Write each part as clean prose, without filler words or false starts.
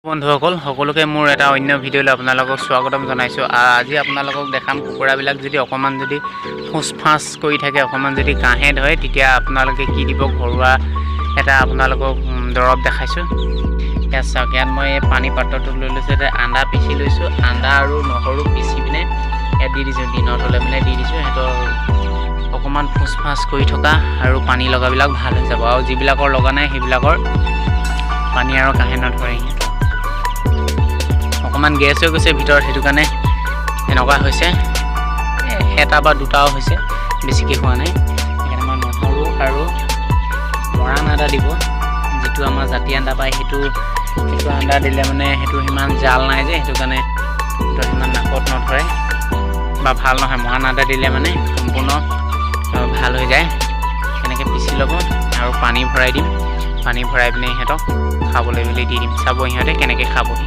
বন্ধুসকল, সকলোকে মোৰ এটা অন্য ভিডিঅ'লৈ আপোনালোকক স্বাগতম জনাইছোঁ। আজি আপোনালোকক দেখাম, কুকুৰাবিলাক যদি অকণমান যদি ফোঁচ ফাঁচ কৰি থাকে, অকণমান যদি কাঁহে ধৰে, তেতিয়া আপোনালোকে কি দিব। ঘৰুৱা এটা আপোনালোকক দৰৱ দেখাইছোঁ। ইয়াত চাওক, ইয়াত মই এই পানী পাত্ৰটো লৈ লৈছোঁ। ইয়াতে আদা পিচি লৈছোঁ। আদা আৰু নহৰু পিচি পিনে ইয়াত দি দিছোঁ। দিনত হ'লে মানে দি দিছোঁ। সিহঁতৰ অকণমান ফোঁচ ফাঁচ কৰি থকা আৰু পানী লগাবিলাক ভাল হৈ যাব আৰু যিবিলাকৰ লগা নাই, সেইবিলাকৰ পানী আৰু কাঁহে নধৰে। সিহঁতৰ অকণমান গেছ হৈ গৈছে ভিতৰত, সেইটো কাৰণে এনেকুৱা হৈছে। এটা বা দুটাও হৈছে, বেছিকৈ হোৱা নাই। সেইকাৰণে মই নহৰু আৰু মৰাণ আদা দিব। যিটো আমাৰ জাতি আদা পায়, সেইটো আদা দিলে মানে সেইটো সিমান জাল নাই যে, সেইটো কাৰণে সেইটো সিমান নাকত নধৰে বা ভাল নহয়। মৰাণ আদা দিলে মানে সম্পূৰ্ণ ভাল হৈ যায়। তেনেকৈ পিচি ল'ব আৰু পানী ভৰাই দিম। পানী ভৰাই পিনে সিহঁতক খাবলৈ বুলি দি দিম। চাব সিহঁতে কেনেকৈ খাবহি।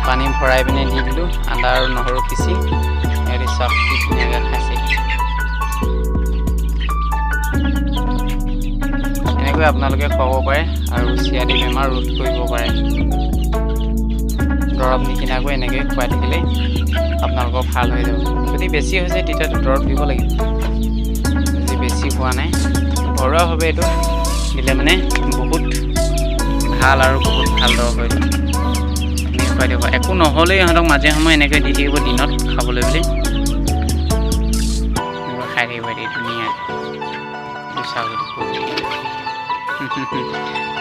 পানী ভৰাই পিনে দি দিলোঁ আদা আৰু নহৰু পিচি। সিহঁতি চাওক, কি ধুনীয়াকৈ খাইছে। এনেকৈ আপোনালোকে খুৱাব পাৰে আৰু চিয়াদি বেমাৰ ৰোধ কৰিব পাৰে। দৰৱ নিকিনাকৈ এনেকৈ খুৱাই থাকিলে আপোনালোকৰ ভাল হৈ যাব। যদি বেছি হৈছে, তেতিয়াতো দৰৱ দিব লাগিব। যদি বেছি হোৱা নাই, ঘৰুৱাভাৱে এইটো দিলে মানে বহুত ভাল আৰু বহুত ভাল দৰৱ হৈ যায়। এনেকৈ খুৱাই দিব। একো নহ'লেও ইহঁতক মাজে সময়ে এনেকৈ দি থাকিব দিনত খাবলৈ বুলি। এনেকৈ খাই থাকিব দেই ধুনীয়া। এইটো চাওক, এইটো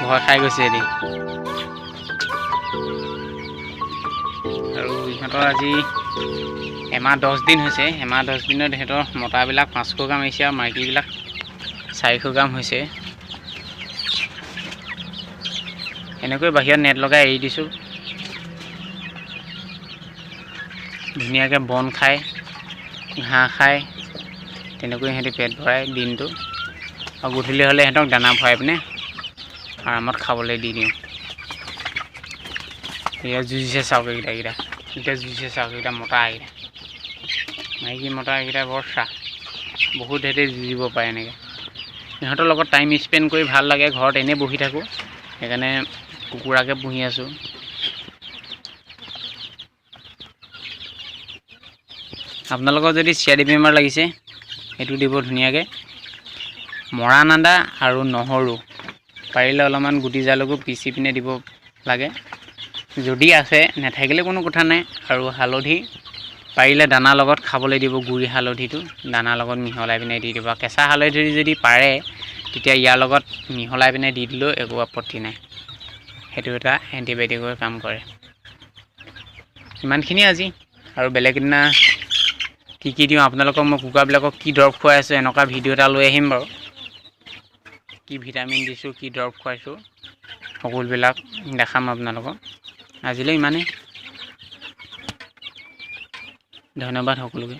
ভয় খাই গৈছে দেই। আৰু ইহঁতৰ আজি এমাহ 10 দিন হৈছে। এমাহ 10 দিনত ইহঁতৰ মতাবিলাক 500 গ্ৰাম আহিছে আৰু মাইকীবিলাক 400 গ্ৰাম হৈছে। এনেকৈ বাহিৰত নেট লগাই এৰি দিছোঁ। ধুনীয়াকৈ বন খায়, ঘাঁহ খায়। তেনেকৈ সিহঁতি পেট ভৰাই দিনটো আৰু গধূলি হ'লে সিহঁতক দানা ভৰাই পিনে আৰামত খাবলৈ দি দিওঁ। এয়া যুঁজিছে চাওক এইকেইটা। এইকেইটা এতিয়া যুঁজিছে চাওক। এইকেইটা মতা, এইকেইটা মাইকী। মতা এইকেইটা বৰ চাহ বহুত, সিহঁতে যুঁজিব পাৰে এনেকৈ। ইহঁতৰ লগত টাইম স্পেণ্ড কৰি ভাল লাগে। ঘৰত এনেই বহি থাকোঁ, সেইকাৰণে কুকুৰাকে পুহি আছোঁ। আপোনালোকৰ যদি চিয়াদি বেমাৰ লাগিছে, সেইটো দিব ধুনীয়াকৈ। মৰাণ আদা আৰু নহৰু, পাৰিলে অলপমান গুটি জালুকো পিচি পিনে দিব লাগে যদি আছে। নাথাকিলে কোনো কথা নাই। আৰু হালধি পাৰিলে দানাৰ লগত খাবলৈ দিব। গুড়ি হালধিটো দানাৰ লগত মিহলাই পিনে দি দিব। কেঁচা হালধি যদি পাৰে, তেতিয়া ইয়াৰ লগত মিহলাই পিনে দি দিলেও একো আপত্তি নাই। সেইটো এটা এণ্টিবায়'টিকৰ কাম কৰে। ইমানখিনিয়ে আজি। আৰু বেলেগ দিনা কি কি দিওঁ আপোনালোকক, মই কুকুৰাবিলাকক কি দৰৱ খুৱাই আছোঁ, এনেকুৱা ভিডিঅ' এটা লৈ আহিম বাৰু। কি ভিটামিন দিছোঁ, কি দৰৱ খুৱাইছোঁ, সকলোবিলাক দেখাম আপোনালোকক। আজিলৈ ইমানেই। ধন্যবাদ সকলোকে।